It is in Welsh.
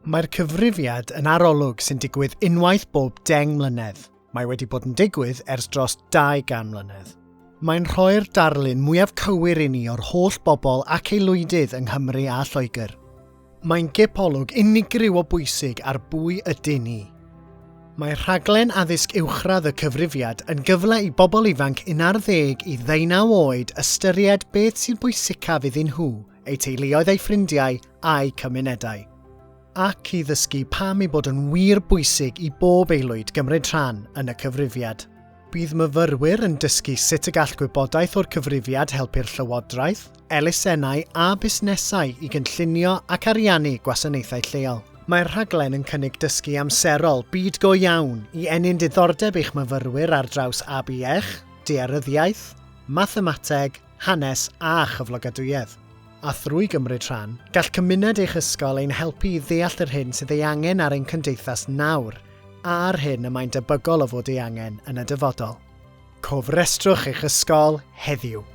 Mae'r cyfrifiad yn arolwg sy'n digwydd unwaith bob 10 mlynedd. Mae wedi bod yn digwydd ers dros 200 mlynedd. Mae'n rhoi'r darlun mwyaf cywir i ni o'r holl bobl ac aelwydydd yng Nghymru a Lloegr. Mae'n gipolwg unigryw o bwysig ar bwy ydyn ni. Mae rhaglen addysg uwchradd y Cyfrifiad yn gyfle i bobl ifanc 11 i ddeunaw oed ystyried beth sy'n bwysicaf iddyn nhw, eu teuluoedd eu ffrindiau a'u cymunedau. Ac i ddysgu pam ei bod yn wir bwysig i bob aelwyd gymryd rhan yn y Cyfrifiad. Bydd myfyrwyr yn dysgu sut y gall gwybodaeth o'r cyfrifiad helpu'r llywodraeth, elusennau a busnesau i gynllunio ac ariannu gwasanaethau lleol. Mae'r rhaglen yn cynnig dysgu amserol, byd go iawn, i ennyn diddordeb eich myfyrwyr ar draws ABCh, daearyddiaeth, mathemateg, hanes a chyflogadwyedd. A thrwy gymryd rhan, gall cymuned eich ysgol ein helpu i ddeall yr hyn sydd ei angen ar ein cymdeithas nawr, a'r hyn y mae'n debygol o fod ei angen yn y dyfodol. Cofrestrwch eich ysgol heddiw!